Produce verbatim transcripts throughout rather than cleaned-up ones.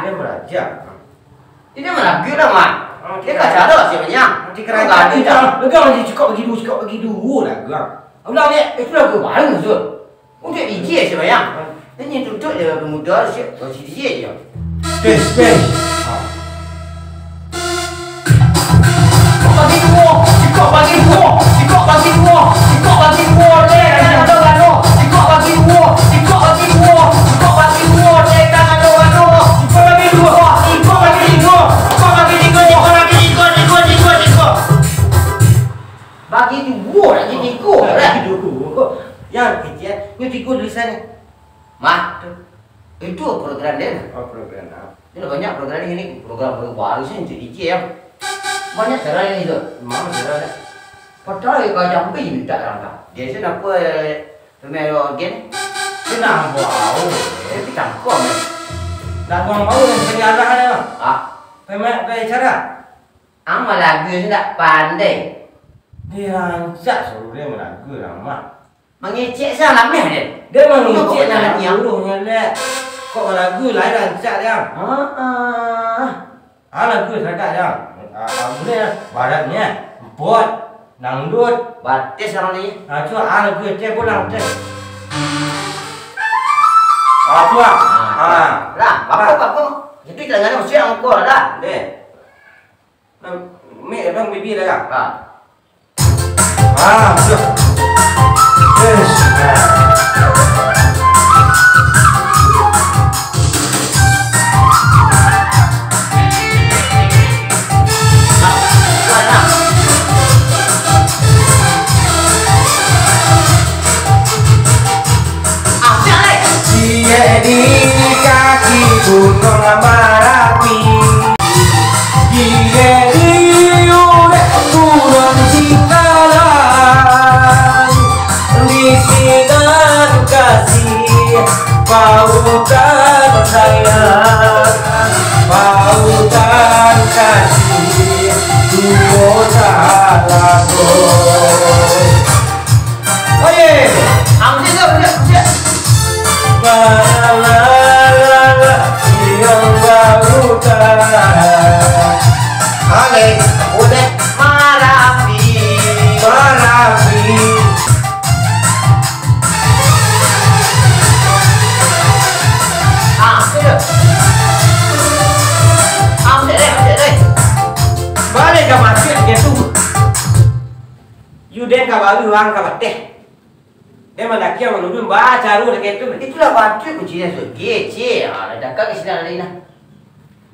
Dia meraja. Dia meraja lah, Mak. Oh, dia kacau dah, siapa yang? Nanti kerajaan. Enggak ada. Dah. Pegang lagi, cakap bagi dua, cakap bagi dua lah, pegang. Ulang, Nek. Itu lagu baru, Zul. Untuk D J siapa yang? Ini tuntut dia pemuda, si, si D J je. Space, space. Sikok bagi duo, sikok bagi duo, sikok bagi duo, sikok bagi duo, dek, gano, gano. Sikok bagi duo, sikok bagi duo, sikok bagi duo, dek, gano, gano. Sikok bagi duo, sikok bagi tigo, sikok bagi tigo, sikok bagi tigo, tigo, tigo, tigo. Bagi duo, nak jadi tigo, lah. Bagi duo. Yang kecil, yang tigo tulisan ni. Mah, tu. Itu program dia lah. Oh, program apa? Dia lah banyak program ini, program baru-baru sih untuk D J ya. Banyak cara ini tu. Mana cara dia? Padahal ya kau jampi minta orang tu. Dia sih apa, eh, pemain organ? Kenapa bau? Tapi tangkong ya. Nak buang bau yang cari arah dia. Ah. Pemain, pemain cara. Ang malagu sih tak pandai. Dia rancak suruh dia malagu lah, Mak. Mangecek sa lameh den. Dia mangecek nan lagu nyo, Lek. Kok lagu lain rancak dia? Heeh. Ah, lagu sagak dia. Ah, lagu ni baratnyo, empot, dangdut. Batis orang ni. Ah, tu, ah, lagu Aceh pulang, Aceh. Ah, tu, ah. Ah, ah. Lah, apa, apa? Jadi, kadang-kadang mesti angkor lah. Deh. Nah, mik abang bibi dah, kan? Ha. Ah, sudah. Yes. Ciek di kaki Gunung Marapi. Di Geriu dek Gunung Singgalang, di sinan kasih pautan sayang, pautan kasih duo talago. Oye. Ambil tu, ambil, ambil. Balala yang baru tak. Ale, udah marapi. Marapi. Ah, ambil tu. Ambil deh, ambil deh. Balik ka masjid gitu. Yu den ka baru, urang ka bateh. Den mandaki urang manuduah, bacaro dakek tu. Itulah batu kuncinya, Zul. Kecil. Ha, lah dakek ka sinan tadi nah.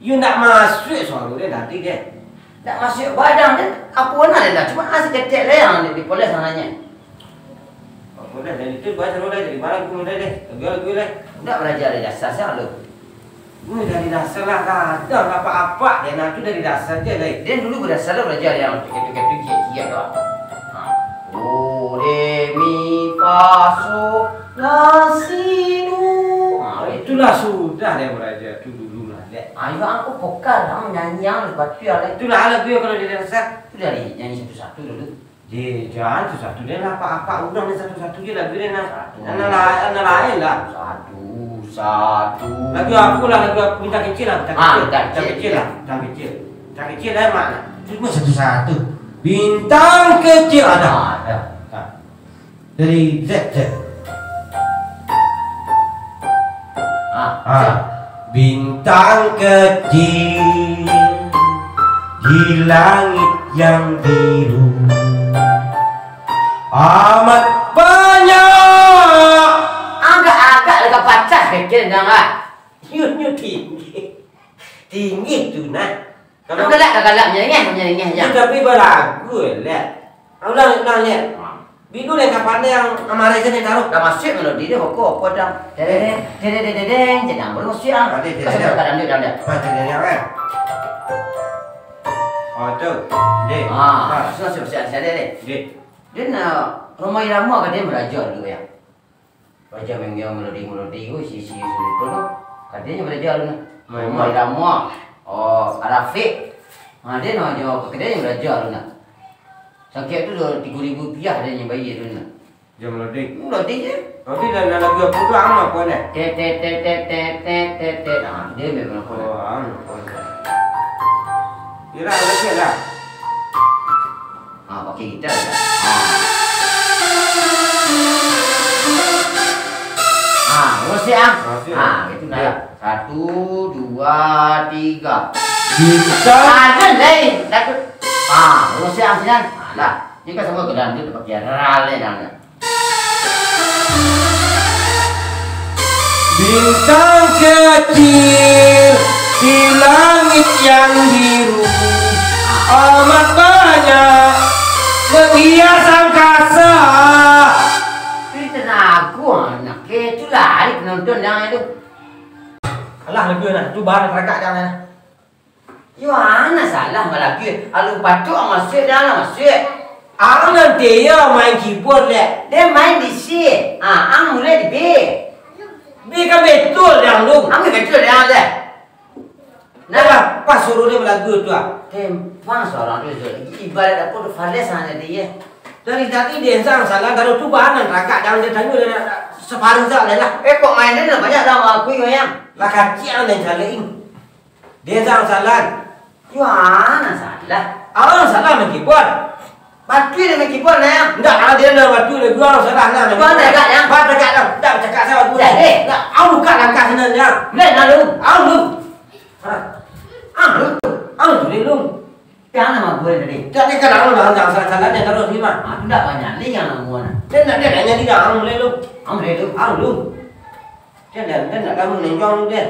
Yu ndak masuak suaro den tadi, den. Ndak masuak badan den. Apo nah den dah? Cuma asa ketek le yang di, dipoles tangannya. Apo dah, dari tu bacaro dah, dari mana guru dah, deh? Lagu-lagu deh. Ndak baraja dari dasar, sia lo? Ini dari dasar lah, kadang apak-apak deh, nah tu dari dasar je deh. Den dulu berasal lah baraja yang kayak tu, kayak tu, kayak dia tu. Ha. Do, re, mi, fa, so, la, si, do. Ha, itulah sudah dia baraja tu dulu lah, deh. Ayo, aku vokal, kamu nyanyi yang lepas tu ya, deh. Itulah lagu yang kalau dari dasar. Tu dari nyanyi satu-satu dulu. Deh, jan satu-satu deh lah, apak-apak urang deh satu-satu je lagu deh nah. Satu. Nan la-, nan lain lah. Satu, satu. Lagu aku lah, lagu aku, Bintang Kecil lah, Bintang Kecil. Ah, Bintang Kecil. Bintang Kecil lah, Bintang Kecil. Bintang Kecil lah, Mak. Cuma satu-satu. Bintang Kecil ada. Ah, ada. Ah. Dari Z Z. Ah, ah. Bintang kecil di langit yang biru, amat banyak. Agak-agak lah ka pacah kecil dang ah. Nyo, nyo tinggi. Tinggi tu nah. Kalau galak, galak, menyengeh, menyengeh je. Tapi balagu, Lek. Ulang, ulang, Lek. Bidu dek kapan yang amarai sini taruh? Dah masuk melodi dia, kok apa dah? Dedeng, dedeng, dedeng, dedeng, jangan belum siang. Tadi, dedeng. Kasih kadang dia, kadang dia. Pas dedeng, kan? Oh, tu. Dek. Ah, sudah siap-siap, siap, dek, dek. Dek. Dia nak rumah irama ke dia belajar dulu ya? Baraja main melodi-melodi ko, isi-isi instrumen tu. Kadinyo baraja alun nah. Main Rhoma Irama. Oh, Rafiq. Ha, dia nak jo kadinyo baraja alun nah. Sakik tu tigo ribu rupiah dia nyo bayar alun nah. Jo melodi. Melodi je. Tapi dah, dah lagu apa tu, ang apa dah? Tet, tet, tet, tet, tet, tet, tet, tet. Ah, dia memang apa dah? Oh, ang apa dah? Kira lagi lah. Ah, pakai gitar ya. Ah. Ah, musik, ah. Musik, ah, ah. Itu dah. Ya. Satu, dua, tiga. Bintang. Ah, kan lain. Satu. Ah, musik, ah, sinan. Ah, lah. Ini kan semua ke dalam tu pakai ral ni namanya. Bintang kecil di langit yang biru, amat banyak menghias angkasa. Itu lagu anak, itulah hari penonton yang itu. Alah, lagu nah, tu bahan teragak jangan. Yo, ana salah malagu. Alun patuik ang masuak, dah lah masuak. Ang nanti yo main keyboard lek. Dia main di si. Ah, ang mulai di B. B kan betul dah lu. Ang betul dah deh. Nah, pas suruh dia malagu tu ah. Tempang suara tu, Zul. Ibarat apa tu, fales hanya dia. Dari tadi dia yang salah, kalau tu bahan nan rakak, jangan dia tanya dia nak separuh tak lah. Eh, kok main dia nak banyak dah aku yang. Lah kacik ang nan salah ini. Dia yang salah. Yo, ana salah. Ang salah main keyboard. Patuik dia main keyboard, nah. Ndak, ah, dia nan patuik, dia dua ang salah, nah. Kau tegak, ya? Ba tegak, nah. Ndak bacakak sajo aku. Jadi? Ndak, ang buka langkah sinan, ya. Main lalu. Ang lu. Ha. Ang lu. Ang lu, dia lu. Yang nama gue tadi? Tadi kan ang lu, ang salah-salah, dia taruh di mana? Ah, tu ndak banyak ni yang nama, nah. Dia ndak, dia ndak jadi dah, ang mulai lu. Ang mulai lu. Ang lu. Dia ndak, dia ndak kamu nenjong lu, dia.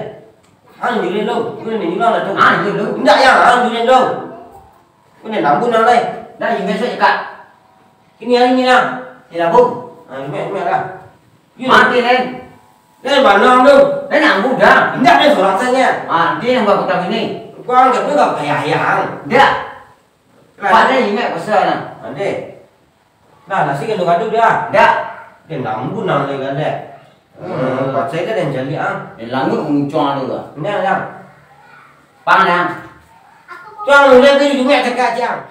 Ang julin tu, kau ni julin lah tu. Ah, julin tu. Indak yang ang julin tu. Kau ni lambun lah lai. Dah, yang biasa je, Kak. Kini hari ni lah. Ni lambun. Ah, jumek, jumek lah. Mati, Len. Len, banang tu. Len, ang muda. Indak, Len, sorang saja. Ah, dia yang buat kota ini. Kau ang kata kau payah yang. Indak. Lah. Pada jumek pasal lah. Ade. Nah, nasi kan gaduh dia. Dak. Dia nanggu nang dia galak. Hmm, pacai dia dan jali ah. Dia languk muncuang tu lah. Ini yang. Pang yang. Tuang udah tu jumek cakap jang.